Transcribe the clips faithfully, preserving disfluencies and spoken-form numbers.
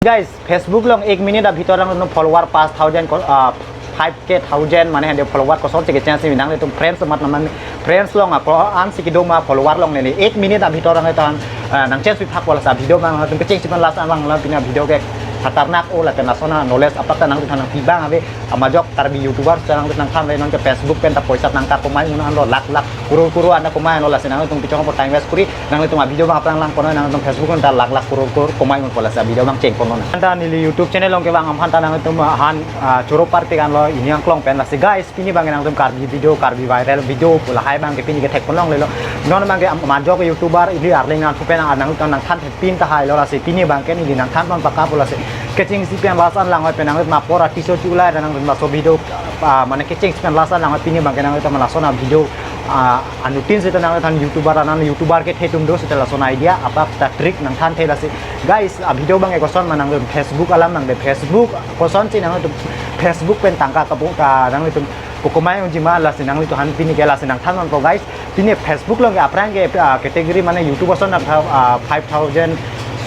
Guys, Facebook along ek minute abhitor nangtum follower five thousand ko, ah, five K thousand mane hande follower kosonsi kechange si nanglitum friends mat naman friends along ako ansi kedo ma follower along neli ek minute abhitor nangtum, ah, nangchange piphak wala sa video abang nangtum kecheng si pen last abang la pini video ke khatarnak o lapen lason a knowledge apak ta nangtum than nangpi abang ave amajok Karbi YouTuber ta nangtum nangthan le non ke Facebook pen ta poisa tangka komai un-an lo lakh lakh crore crore an ta komai lo lasi nangtum pichong po time waste kuri nangtum a video abang aphrang lang kono nangtum Facebook pen ta lakh lakh crore crore komai un po lasi video abang cheng kono na. Anta neli YouTube channel along ke abang aphan ta nangtum han, ah, choro parpik an lo ini angklong pen lasi guys pini abang nangtum Karbi video Karbi viral video pu lahai abang ke pini ke thek ponlong lelo. Non abang ke am-, majok YouTuber ili arleng nangtum pen nangtum nangthan thek pin tahai lo lasi pini abang ke neli nangthan pon pakap lasi kecheng si pen lason lang pen nangtum apor artist chulai nangtum laso video, ah, mane kecheng si pen lason lang pini abang ke nangtum lason a video, ah, anutin seta nangtum YouTuber anan YouTuber kethe atum do seta lason idea apak ta trick nangthanthe lasi. Guys, a video abang ke koson ma nangtum Facebook alam nang de Facebook kosonsi nangtum Facebook pen tangka kapu ka nangtum pu komai unji ma lasi nanglitum han pini ke lasi nangthan non po guys. Pini Facebook along ke aphrang ke, ah, category mane YouTube ason na, ah, five thousand,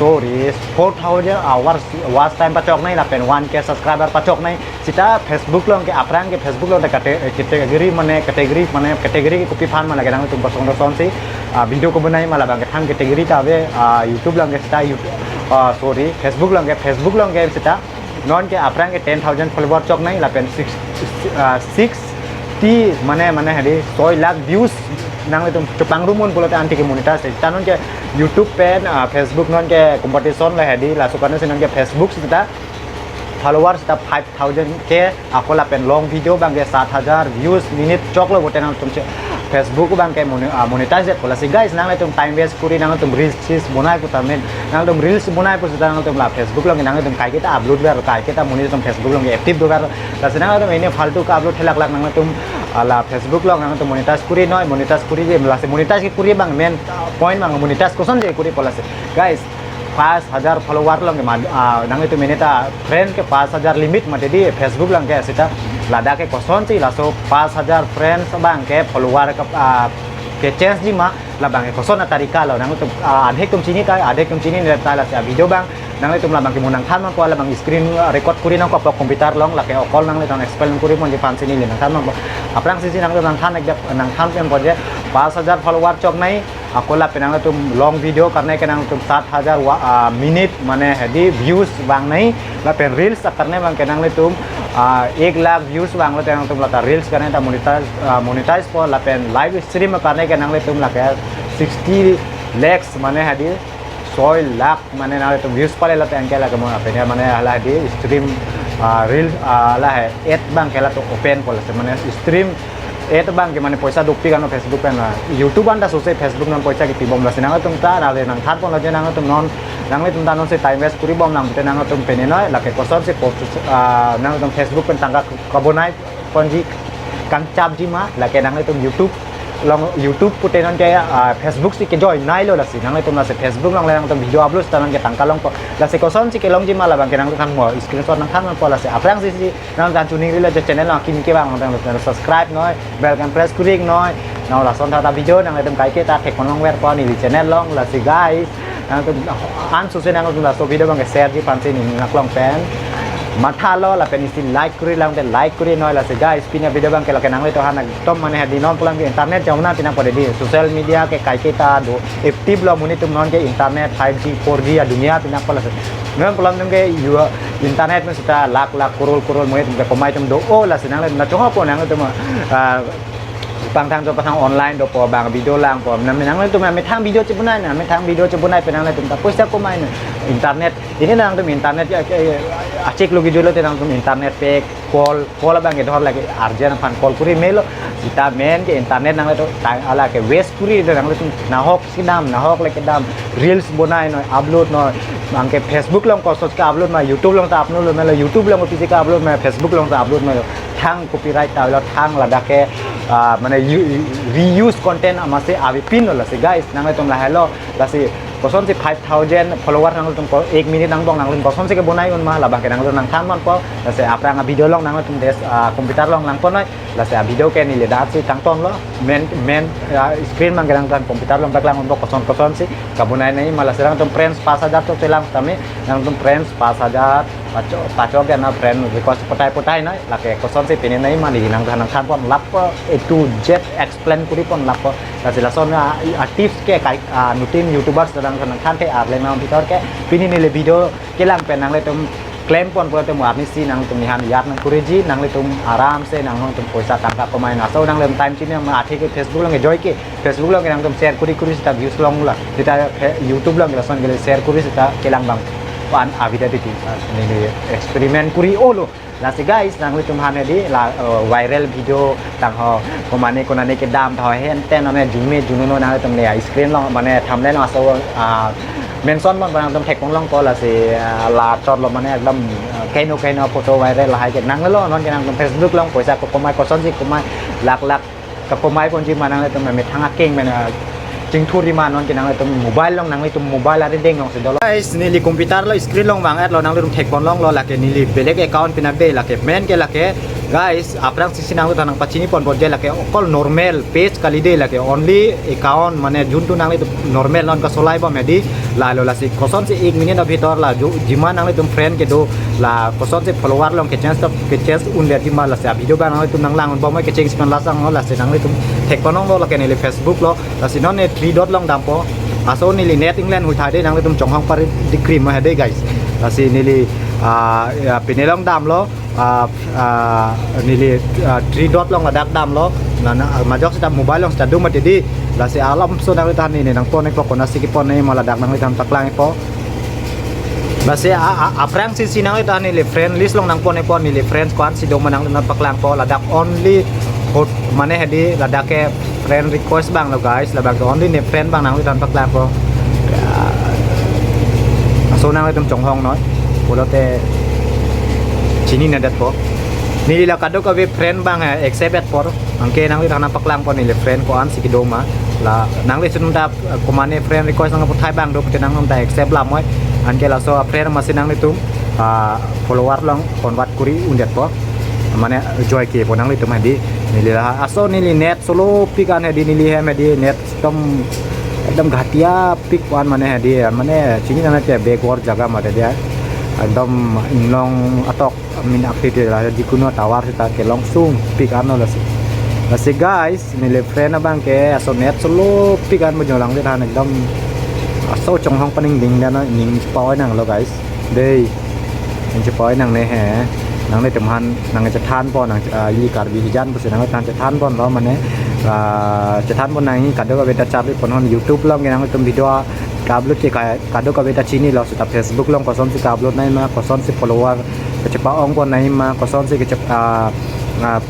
sorry, four thousand hours watch time pachoknei lapen one K subscriber pachoknei. Seta Facebook along ke aphrang ke Facebook along ke cate-, category mane category mane category ke kopi aphan mane ke nangtum kosong kosonsi, ah, video kebonai ma labang ke than category ta ave, ah, YouTube along ke seta YouTube, ah, sorry, Facebook along ke Facebook along ke seta non ke aphrang ke ten thousand follower choknei lapen six, ah, sixty mane mane hadi soi lakh views nanglitum chepangrum un pulote anti ke monetize. Ta non ke YouTube pen, ah, Facebook non ke competition le hadi laso karne si non ke Facebook seta follower seta five thousand K ako lapen long video abang ke sat hajar views minute choklo bote nangtum che Facebook abang ke mone-, ah, monetize po lasi guys nanglitum time waste kuri nangtum reels bonai pu tamen nangtum reels bonai pu seta nangtum la Facebook along nangtum kaiketa upload ver kaiketa money tum Facebook along active do ver lasi nangtum ini faltu ke upload thelak lak nangtum, ah, la Facebook along nangtum monetize kuri noi monetize kuri je lasi monetize ke kuri abang main point abang monetize koson je kuri po lasi guys five hajar follower along ke mad-, ah, nanglitum ini ta friend ke five hajar limit mate di Facebook along ke seta ladak ke kosonsi laso five hajar friends abang ke follower ke, ah, kechange ji ma labang ke koson a tarika lo nangtum, ah, adhek atum chini ta adhek atum chini ne ta lasi a video abang nanglitum labang ke mo nangthan non po labang screen record kuri non ko po computer along lake okol nanglitum explain kuri ponji aphan si neli nangthan non po aphrang si si nangtum nangthan ek nangthan pen po je five hajar follower choknei ako lapen nangtum long video karne ke nangtum sat hajar wa-, ah, minute mane hadi views vangnei lapen reels karne abang ke nangtum, ah, ek lakh views vanglo te nangtum lata reels karne ta monetize, ah, monetize po lapen live stream karne ke nanglitum lake sixty lakhs mane hadi soi lakh mane nanglitum views pale late anke lake mo apene mane hala hadi stream, ah, reel, ah, hala hai ad abang ke latum open po lasi mane stream ad abang ke mane poisa dopik ano Facebook pen na YouTube anta sose Facebook non poisa kepi bom lasi nangtum ta nale nangthan ponlo je nangtum non nanglitum ta non si time waste kuri bom nang te nangtum pene noi lake kosonsi po, ah, nangtum Facebook pen tangka kabonai ponji kangchap ji ma lake nanglitum YouTube along YouTube pute non ke, ah, Facebook si ke join nai lo lasi nanglitum lasi Facebook along le nangtum video upload ta non ke tangka long po lasi kosonsi kelong ji ma labang ke nangtum mo screenshot nangthan non po lasi aphrang si si nangtum chuning rilo je channel along kimi ke abang nangtum subscribe noi bell kan press kuri noi nang lason tata video nanglitum kaiketa thek ponlong ver po neli channel along lasi guys nangtum an suse nangtum laso video abang ke share ji aphan si neli nangklong pen mathalo lapen isi like kuri lang te like kuri noi lasi guys pini video abang ke lake nanglitum han ekdom mane hadi non pulang ke internet jamna tina pore di social media ke kaiketa do active lo monit atum non ke internet five G four G a dunia tina pore lasi non pulang atum ke yu internet pen seta lakh lakh crore crore monit atum ke komai atum do o lasi nanglitum na choho po nangtum, ah, pangthang jo pangthang online do po abang video lang po nam nangtum methang video chebonai na methang video chebonai pen nangtum ta poisa komai na internet ini nangtum internet ya, ya, ya, achik logi jolo te nangtum internet pack call call abang ke dor lake urgent aphan call kuri melo seta main ke internet nangtum ta hala ke waste kuri do nangtum nahok si dam nahok le ke dam reels bonai noi upload noi abang ke Facebook along koson ke upload ma YouTube along ta upload lo melo YouTube along pisi ke upload ma Facebook along ta upload melo thang copyright ta lo thang ladak ke, ah, mane u-, reuse content amatsi avepin lo lasi guys nangtum lahelo lasi Kosonsi five thousand follower nangtum ko ek minute angbong nangtum kosonsi kebonai un ma, labang ke nangtum nangthan ponpo. Lasi aphrang a-video along nangtum des, ah, computer along langpon noi. Lasi a-video ke neli dak si tangtong lo. Main, main, ah, screen abang ke nangtum computer along paklang unpo koson kosonsi kebonai nangji ma. Lasi nangtum friends pas hajar chot chelang tame, nangtum friends pas hajar pacho, pacho ke na friend request potai potai noi. Lake kosonsi pini nangji ma neli nangtum nangthan pon lapo, A to Z explain kuri pon lapo. Lasi lason a, a-tips ke kai, ah, nutin YouTubers nangtum nangthanthe arleng nang bhitor ke pini neli video kelang pen nanglitum klem pon pulote mo arnisi nangtum nihan yat nangkuriji, nanglitum aram se nangtum poisa tangka komai na. So nanglitum time chini ma athe ke Facebook along ke joike, Facebook along ke nangtum share kuri kuri seta views longlo. Seta, eh, YouTube along ke lason ke share kuri seta kelang abang pan avidya titi. Ah, neli experiment kuri olo. Lasi guys, nanglitum aphan hedi la, eh, viral video tangho, komane konane kedam tho, henten one jume jununo nanglitum ne screen along mane thumbnail along aso, ah, mention pon nangtum thek pon longpo. Lasi, ah, la chot lo mane ekdom, ah, kaino kaino photo viral lahai ke nanglo, non ke nangtum Facebook along poisa ko komai, kosonsi komai, lakh lakh kakomai ponji ma, nanglitum methang akeng mena chingthurji ma, non ke nanglitum mobile along, nanglitum mobile arideng alongsi dolo. Guys, neli computer lo screen along vang-etlo, nanglitum thek pon longlo. Lake neli belek account pina de, lake main ke lake, guys, aphrangsi si nangtum nangpachini pon bodje, lake okol normal page kali de, lake only account mane juntu nanglitum normal non kasolai bom hedi. Lalo lasi kosonsi ek minute abhitor la jo jima nanglitum friend kedo, la kosonsi follower along kechange to kechange undet jima, lasi a-video abang nanglitum nanglang unbom kecheng sipan lasang lo. Lasi nanglitum thek pon longlo, lake neli Facebook lo. Lasi non ne three dot along dampo. Aso neli net inglen hui thai de, nanglitum chonghong pari dikrim ma hedi guys. Lasi neli, ah, ya, pine along damlo. Ah, ah, neli, ah, three dot along ladak damlo. Na, na, majok seta mobile along seta do mati di. Lasi alam so nanglitum aphan neli nangpon-ikpo, konatsi kepon-ik ma ladak nanglitum aphan paklang-ikpo. Lasi a, a, aphrangsi si nanglitum aphan neli friend list along nangpon-ikpo, neli friends ko-ansi do ma nanglitum aphan paklangpo. Ladak only hot mane hedi ladak ke friend request abang lo guys, labang ke only ne friend abang nanglitum aphan paklangpo. Ya. So nanglitum chonghong noi pulote chinine detpo. Neli la kadokave friend abang, eh, accept-et apor. Anke nanglitum aphan paklangpo neli friend ko-ansi kedo ma. La nanglitum ta, eh, komane friend request nangpathai abang do pute nangtum ta accept lamoi. Anke laso a-friend masi nanglitum, ah, follower along convert kuri undetpo. Mane joike po nanglitum hedi. Neli la aso neli net solopik an hedi, neli hem hedi net ekdom, ekdom ghatia pik wan mane hedi, mane chini nang ke backward jaga mate dia. Ekdom inglong atok min akti te la jikuno tower seta kelong sungpik anlo lasi. Lasi guys, neli friend abang ke aso net solopik an mo jolang de than ekdom aso chonghong paningding dan ning poi nanglo guys. Dei. Ning poi nangne he. Nanglitum aphan nangchethan pon nang, ah, ili Karbi hijan pusi nanglitum aphan chethan ponlo mane, ah, chethan pon nangji kadokave ta charli pon hon YouTube along ke nanglitum video ka-upload ke ka, kadokave ta chinilo, seta Facebook along kosonsi ka-upload nangji ma, kosonsi follower kechepa-ong pon nangji ma, kosonsi kechep, ah, ah,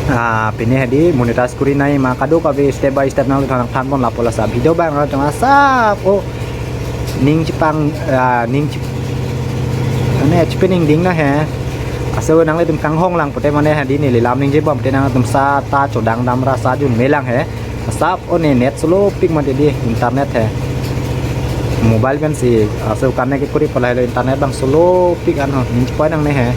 ah, pine hedi monetize kuri nangji ma, kadokave step by step nanglitum aphan nangthan pon lapo. Lasi video abang nangtum asap o ning chepang, ah, ning chep-, mane chepaningding na he. Aso nanglitum kanghong lang pute mane hedi neli lam ningje bom pute nangtum seta chodang damra sa jun melang he. Asap o ne net solopik mati di internet he. Mobile pensi aso connect kuri palai lo internet abang solopik an ho. Ning poi nangne he.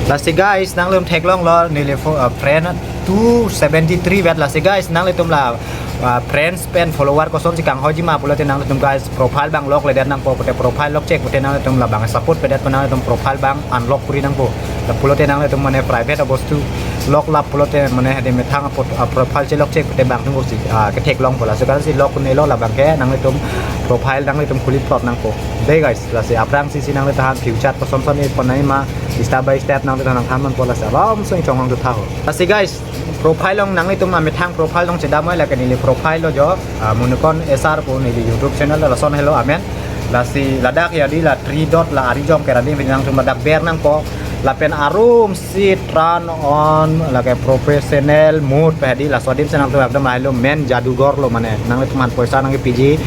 Lasi guys, nanglitum theklonglo neli fo-, ah, friend two seventy three vet. Lasi guys, nanglitum la, ah, friends pen follower kosonsi kanghoiji ma pulote nanglitum guys profile abang lock ledet nangpo pute, profile lock check pute nanglitum labang support pedet pute nanglitum profile abang unlock kuri nangpo. Lapulote nanglitum mane private abostu lock lap pulote mane hedi methang apot, ah, profile che lock check pute bang tungsi, ah, ketheklongpo. Lasi kan si lock nelo labang ke nanglitum profile nanglitum khuli plot nangpo. Dei guys, lasi aphrangsi si nanglitum aphan future koson son-ik pon nangji ma, step by step nanglitum aphan nangthan ponpo. Lasi alam so chonghong tu tha ho. Lasi guys, profile along nanglitum amethang profile along chedam oi, lake neli profile lo jo, ah, Munikon S R pu neli YouTube channel lo, lason helo amen. Lasi ladak ya di la three dot la arijong ke ra di nangtum ladak ber nangpo. Lapen arumsi turn on lake professional mode pehdi, laso adim si nangtum ekdom lahelo main jadugor lo mane. Nanglitum aphan poisa nangkepiji,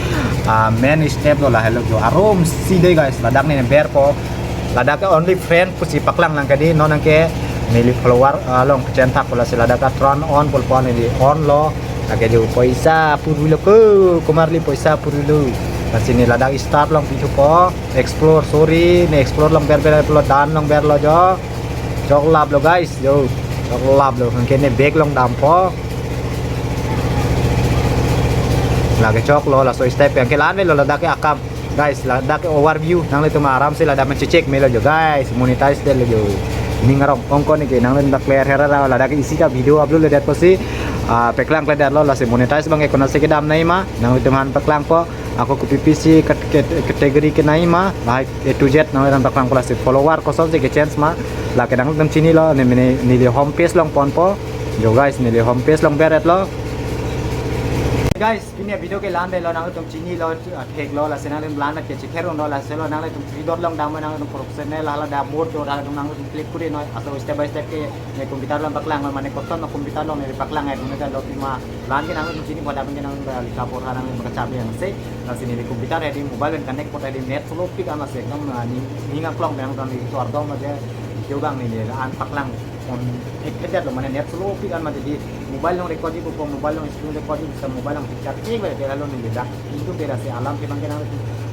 ah, main step lo lahelo jo. Arumsi dei guys, ladak ne berpo. Ladak ke only friend pusi paklang lang ke di, non nangke neli follower, ah, along kechentak pula si ladak ke turn on pulpo neli on lo. Lake jo poisa puru lo ko, komarli poisa puru lo. Lasi ne ladak start long pithupo, explore, sorry, ne explore long ber ber lo, dan long ber lo jo. Choklap lo guys, jo. Choklap lo, anke ne back long dampo. Lake choklo, laso step anke la-an avelo ladak ke akam. Guys, ladak ke overview, nanglitum aram se ladak pen chechek melo jo guys, monetize det lo jo. Ning arong ongkon ke nanglitum ta clear hera ra, ladak ke isi ta video upload le det pusi, ah, paklang kle det lo, lasi monetize abang ke konatsi kedam nangji ma, nanglitum aphan paklangpo. Ako kopi pisi kat-, kat-, category kenangji ma, lahai A to Z nangli ran paklangpo, lasi follower kosonsi ke-change ma, lake nangtum chinilo, ne mene neli home page long ponpo. Jo guys, neli home page long ber det lo. Guys, pini video ke la-an avelo, nangtum chinilo, ah, theklo, lasi nangtum la-an ke chekher unlo, lasi lo nangtum three dot long dampo, nangtum professional hala da mode do hala nangtum click kuri noi, aso step by step ke ne computer long paklang, mane koson ma computer long ne paklang ai, ne ta lo pima. La-an ke nangtum chini boda ke nang, eh, likha porha nang kachap yang se. Lasi neli computer hedi mobile pen connect pot hedi net slow pik an lasi ekdom, ah, ning, ning aklong nangtum neli kecho ardom aja video abang neli la-an paklang pon thekthedet lo, mane net slow pik an mati di mobile long record ji ko mobile long screen record ji bisa mobile long picture ke ba ke lalu neli dak itu ke lasi alam ke abang ke nang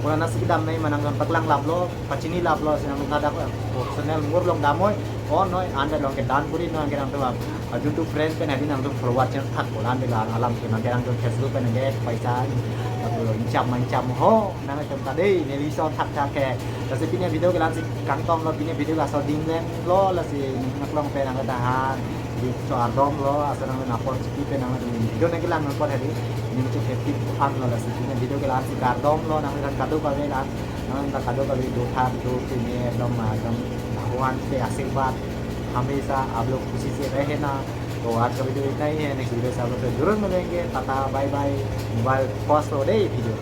konatsi kedam nangji ma nangtum paklanglo, pachinilo, lasi nang ladak, eh, professional mode long damnoi, on noi, an det long ke dan kuri noi, anke nangtum, ah, jun tu friend pen hedi nangtum follower chengthak ko, la-an avelo alam ke nang ke nangtum Facebook pen nang ke paisa, ah, income ma income ho, nangtum ta dei, neli so thakthak ke. Lasi pini video ke la-ansi kangtong lo, pini video ke laso ding len lo, lasi ning aklong pen nang tahan. Di kecho ardom lo, asal nang apor chiki pen nang video nang kelang nang apor hedi. Ning chek hepik phan lo, lasi pini video ke la-ansi kardom lo, nangtum kadokave la-an, nangtum kadokave do thak do pini ekdom, ah, ekdom Bhagwan se ashirbad hamesha aap log khushi se rahe na. To aaj ka video itna hi hai, next video se aap log se jarur milenge, tata, bye bye, mobile pause lo dei video.